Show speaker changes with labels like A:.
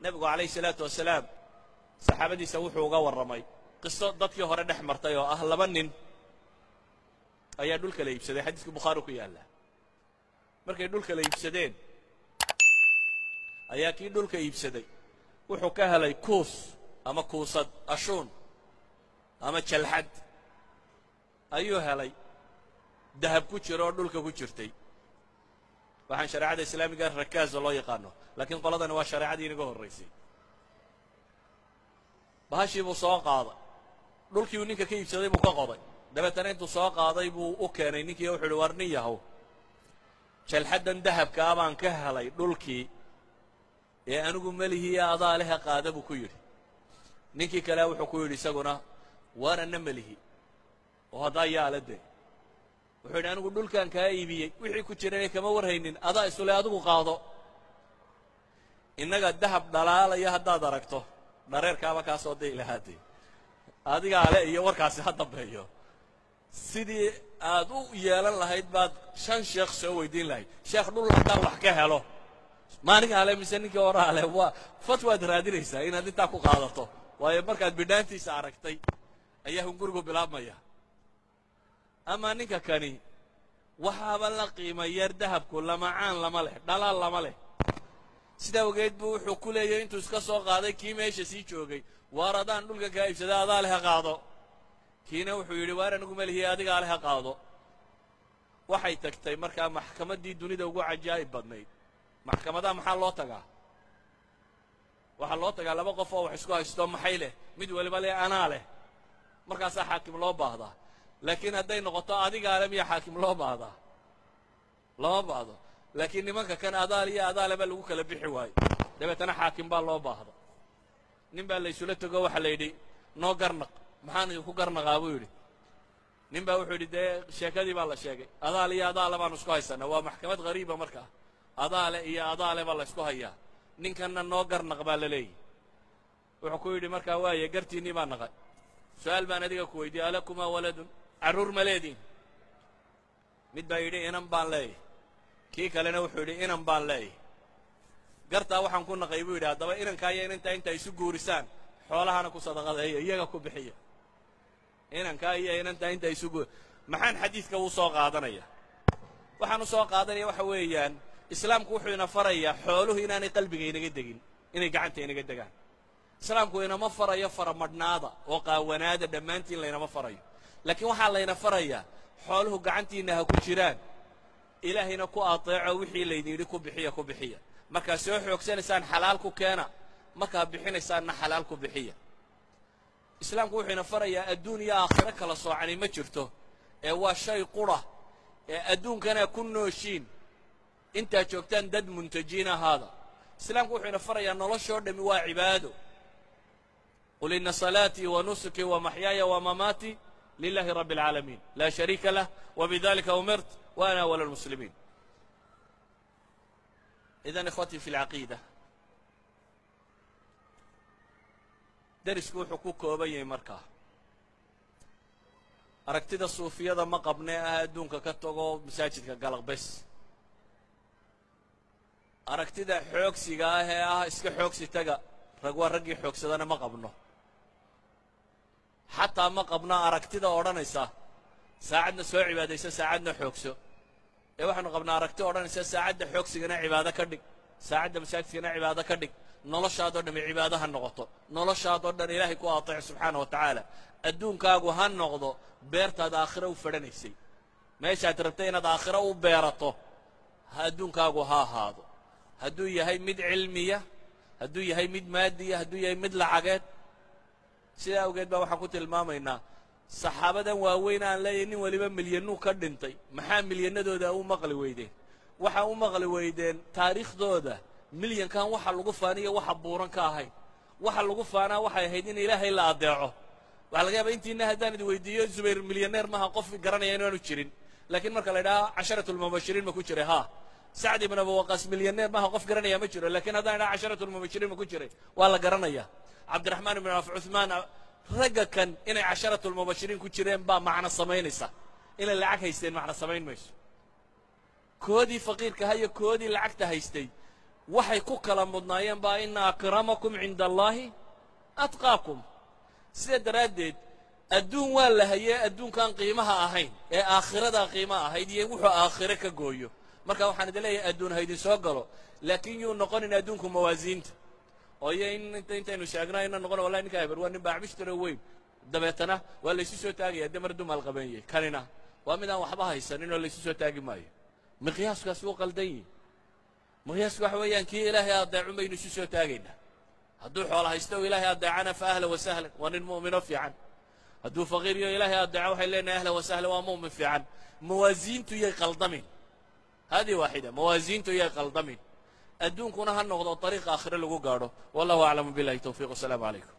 A: Nebigu calayhi salaatu wasalaam saxaabadiisa wuxuu uga warramay qiso dadkii hore dhex martay oo ah laba nin ayaa dhulka la iibsaday. Xadiiska Bukhaari ku yaalla. Markay dhulka la iibsadeen ayaa kii dhulka iibsaday wuxuu ka helay kuus ama kuusad, ashuun ama jalxad ayuu helay dahab ku jiro oo dhulka ku jirtay. Waxaan shareecada islaamiga rakaaza loo yaqaano, laakiin qoladani waa shareecadii inaga horraysay. Bahashii buu soo qaaday, dhulkii uu ninka ka iibsaday buu ka qoday. Dabeetana intuu soo qaaday buu u keenay ninkii, wuxu uhi, war nin yahow, jalxaddan dahabka ah baan ka helay dhulkii ee anigu melihiiyo adaa lehe qaada, buu ku yidhi. Ninkii kale wuxuu ku yidhi isaguna, waar anna melihi oo haddaa yaala dee. Wuxuu yidhi, anigu dhulkan kaa iibiyey, wixii ku jirana kama warhaynin, adaa isule, adigu qaado. Innaga dahab dhalaalaya haddaad aragto, dhareerkaaba kaa soo dayi lahaadee, adigaa le iyo warkaasi ha dambeeyo. Sidii aad u yeelan lahayd baad 5 sheekh soo weydiin lahayd: sheekh, dhul haddaan wax ka helo, maanigaa le mise ninkii horaa le? Waa fatwaad raadinaysaa inaad intaa ku qaadato, waayo markaad bidhaantiisa aragtay ayaa hungurigu bilaabmaya. Ama ninka kani waxaaba la qiima yar dahabku, lamacaan lama leh, dhalaal lama leh. Sidaa ogeed buu wuxuu ku leeyahy intuu iska soo qaaday kii meesha sii joogay, waar adaan dhulka kaa iibsada, adaa leh ha qaado. Kiina wuxuu yidhi, waar anigu melihiy, adigaa leh ha qaado. Waxay tagtay markaa maxkamaddii dunida ugu cajaa'ib badnayd. Maxkamadaha maxaa loo tagaa? Waxaa loo tagaa laba qof oo wax isku haysto, maxay leh, mid waliba leh anaa leh, markaasaa xaakim loo baahdaa. Laakiin hadday noqoto adigaa le, miya xaakim loo baahdaa? Lama baahdo. Laakiin nimanka kan adaal iyo adaale baa lagu kala bixi waayo, dabeetana xaakim baa loo baahda. Nin baa la ysula tego, waxaa la yidhi, noo garnaq. Maxaan idinku garnaqaa, buu yidhi. Nin baa wuxuu yidhi, dee sheekadii baa la sheegay, adaal iyo adaale baanu isku haysanaa. Waa maxkamad ghariiba markaa, adaale iyo adaale baa la ysku hayaa, ninkanna noo garnaq baa la leeyahy. Wuxuu ku yidhi markaa, waaye gartiinnii baa naqay, su-aal baan adiga ku weydiiyey: alakumaa waladun? Carruur ma leediin? Mid baa yidhi, inan baan leeyahy. Kii kalena wuxuu yidhi, inan baan leeyahy. Gartaa waxaan ku naqay, buu yidhi, haddaba inankaa iyo inantaa intaa isu guurisaan, xoolahana ku sadaqadeeya, iyaga ku bixiya, inankaa iyo inantaa intaa isu guur. Maxaan xadiidka uu soo qaadanaya? Waxaan u soo qaadanaya waxa weeyaan, islaamku wuxuu ina farayaa xooluhu inaanay qalbiga inaga degin, inay gacanta inaga degaan. Islaamku inama farayo faramadhnaada oo qaawanaada dhammaantiin, laynama farayo, laakiin waxaa layna farayaa xooluhu gacantiinna ha ku jiraan, ilaahayna ku ateeco, wixii laydin yidhi ku bixiya, ku bixiya. Markaad soo xoogsanaysaan xalaal ku keena, markaad bixinaysaanna xalaal ku bixiya. Islaamku wuxuu ina farayaa adduun iyo aakhiro kala soocani ma jirto, ee waa shay qura ee adduunkana ku nooshiin intaad joogtaan dad muntajiin ahaada. Islaamku wuxuu ina farayaa noloshoo dhammi waa cibaado. Qul ina salaatii wa nusukii wa maxyaaya wa mamaatii lilahi rabbi alcaalamiin laa shariika lah wbidalika umirt wa ana awal almuslimiin. Idan ikhwatii fi lcaqiida, derisku wuxuu ku kooban yahay markaa aragtida suufiyada ma qabnee ah adduunka ka tago, masaajidka galaq bes. Aragtida xoogsiga ah ee ah iska xoogsi taga, rag waa raggii xoogsadana ma qabno. Xataa ma qabno aragtida odhanaysa saacadna soo cibaadayso, saacadna xoogso. Ee waxaanu qabnaa aragti odhanaysa saacadda xoogsigana cibaado ka dhig, saacadda masaajidkana cibaado ka dhig, noloshaadoo dhami cibaado ha noqoto, noloshaadoo dhan ilaahay ku ateec subxaana wa tacaala. Adduunkaagu ha noqdo beertaad aakhiro u fadhanaysay, meeshaad rabtay inaad aakhiro u beerato ha adduunkaagu ha ahaado, hadduu yahay mid cilmiya, hadduu yahay mid maadiya, hadduu yahay mid lacageed. Sidaa awgeed baa waxaan ku tilmaamaynaa saxaabadan waaweyn aan leeyahay nin waliba milyanuu ka dhintay. Maxaa milyanadooda u maqli weydeen? Waxaa u maqli weydeen taariikhdooda milyankan waxa lagu faaniyo waxa buuran ka ahayn. Waxa lagu faanaa waxay ahayd in ilaahay la adeeco. Waxaa laga yaabaa intiina haddaan idi weydiiyo Zubayr milyaneer maha, qof garanaya inaanu jirin. Laakiin marka la idhaha casharatulmubashiriin ma ku jiray, ha. Sacd ibn Abu Waqaas milyaneer maha, qof garanaya ma jiro. Lakiin haddaan idhaha casharatulmubashiriin ma ku jiray, waa la garanaya. Cabdiraxmaan ibn Af, Cuthmaan, ragga kan inay casharatulmubashiriin ku jireen baa macno samaynaysa, inay lacag haysteen macno samayn mayso. Koodii faqiirka hayo, koodii lacagta haystay. Waxay ku kala mudnaayeen baa ina akramakum cinda allaahi atqaakum. Sida daraaddeed adduun waa la hayee, adduunkaan qiimaha ahayn ee aakhiradaa qiimaha ahayd iyo wuxuu aakhire ka gooyo. Marka waxaan idin leeyahay adduun ha idin soo galo, laakiin yuu noqonin adduunku mawaasiinta oo iyo in intaynu sheegno ayna noqon wallahi ninka hebel waa nin baacmishtaro weyn, dabeetana waa laysu soo taagaya dee mar dumaal qabeeyey, kanina waa mid aan waxba haysanin oo laysu soo taagi maayo. Miqyaaskaasi wuu qaldan yihi. Miqyaasku waxa weeyaan kii ilaahay adeecun baynu isu soo taagaynaa. Hadduu xoola haysto oo ilaahay adeecana fa ahlan wa sahlan, waa nin mu'mino fiican. Hadduu faqiir iyo ilaahay adeeco waxay leenahay ahlan wa sahlan, waa mu'min fiican. Mawaasiintu yay qaldamin, hadihi waaxida, mawaasiintu yay qaldamin. Adduunkuna ha noqdo dariiq aakhire lagu gaadho. Wallahu aclamu billahi tawfiiq, wasalaamu calaykum.